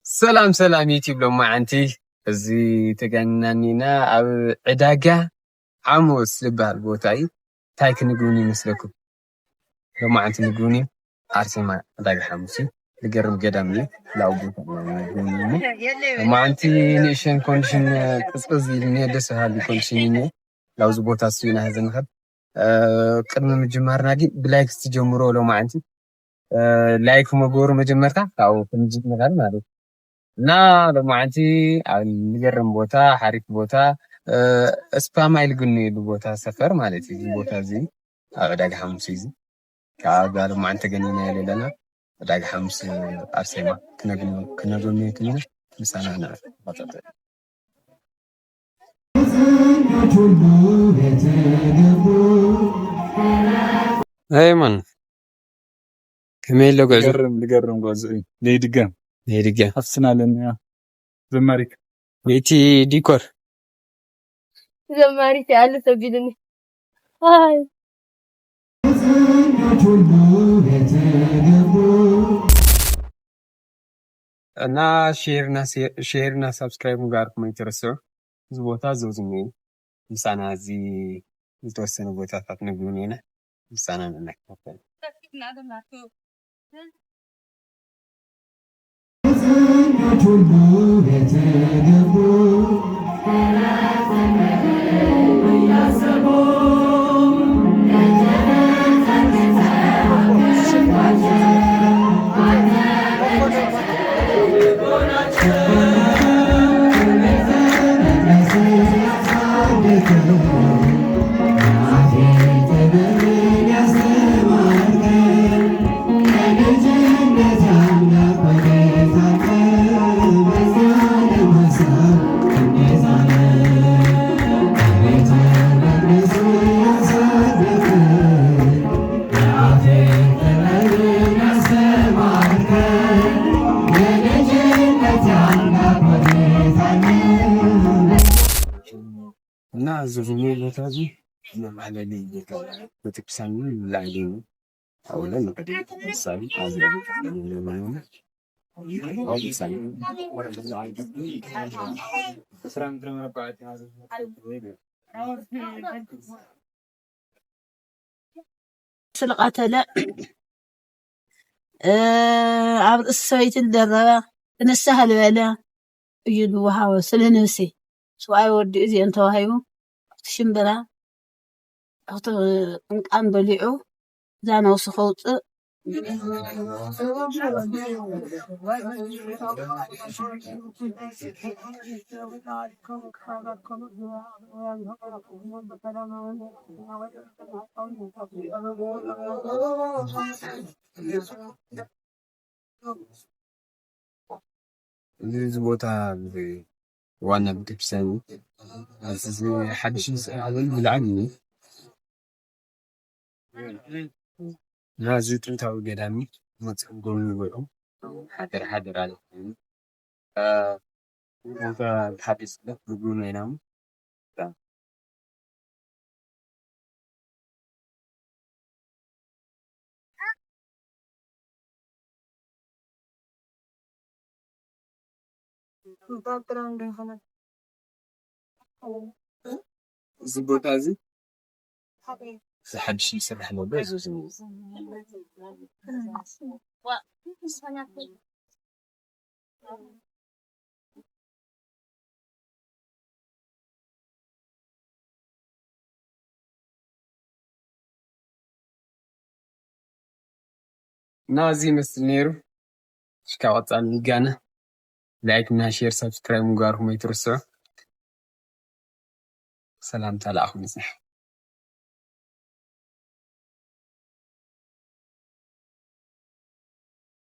ሰላም ሰላም ዩቲብ ሎማዓንቲ እዚ ተገናኒና ኣብ ዕዳጋ ሓሙስ ዝበሃል ቦታ እዩ። እንታይ ክንግብኒ ይመስለኩም? ሎማዓንቲ ንግብኒ ኣርሴማ ዕዳጋ ሓሙስ እዩ። ዝገርም ገዳም እዩ። ላው ቦታ ንግብኒ እሞ ሎማዓንቲ ንእሽተን ኮንዲሽን ቅዝቅዝ ኢሉ እኒኦ፣ ደስ በሃሊ ኮንዲሽን እዩ እኒኦ። ላውዚ ቦታ እሱ ኢና ሕዚ ንኸድ። ቅድሚ ምጅማርና ግን ብላይክ ዝትጀምሮ ሎማዓንቲ ላይክ መገበሩ መጀመርታ ካብኡ ክንጅምር ማለት እዩ። እና ሎማዓንቲ ኣብ ዝገርም ቦታ፣ ሓሪፍ ቦታ፣ ስፓም ኣይልግንየሉ ቦታ ሰፈር ማለት እዩ። እዚ ቦታ እዚ ኣብ ዕዳጋ ሓሙስ እዩ። እዚ ካብ ሎማዓንቲ ተገኒና ዘለና ዕዳጋ ሓሙስ ኣርሴማ ክነግንየኩም ኢና። ምሳና ንዕል። ኣይመን ከመይ ኣሎ ጉዕዞ? ዝገርም ዝገርም ጉዕዞ እዩ። ነይ ድገም ነይ ድገም ኣፍስና ኣለና። ዘማሪት ቤቲ ዲኮር ዘማሪት ያለ ሰቢልኒ። ኣይ እና ሼርና ሼርና ሳብስክራይብ ምግባርኩም ኣይትረስዑ። እዚ ቦታ ዘውዝመ እዩ። ምሳና እዚ ዝተወሰነ ቦታታት ንግብን ኢና። ምሳና ንነካፈል። እና እዚ ዝመ ቦታ እዚ መማለሊ ቤተክርስትያን ላዕሊ ኣውለ ንቅድም ሳቢ ስለቀተለ ኣብ ርእሲ ሰበይቲ ዝደረበ ክንስህ ዝበለ እዩ ዝወሃቦ። ስለ ነብሲ ሰብኣይ ወዲ እዚአን ተዋሂቡ ኣብቲ ሽምብራ ኣብቲ ቅንቃን በሊዑ እዛ ነብሱ ከውፅእ እዚ ቦታ ዋና ቤተክርስትያን እዩ። እዚ ሓድሽ ዝስራሕ ዘሎ ብላዕሊ እዩ። ናዚ ጥንታዊ ገዳም መፅኦም ጎብንይዎ ሓደር ሓደር ኣለ ሓዲስ ንጉብነ ኢና። እዚ ቦታ እዚ እዚ ሓድሽ ይስራሕ ነበር እዚ እና እዚ ይመስል ነይሩ። እስካብ ቀፃሊ ንጋነ ላይክ እና ሼር ሳብስክራይብ ምግባርኩም ኣይትርስዑ። ሰላምታ ለኣኹም ይፅናሕ።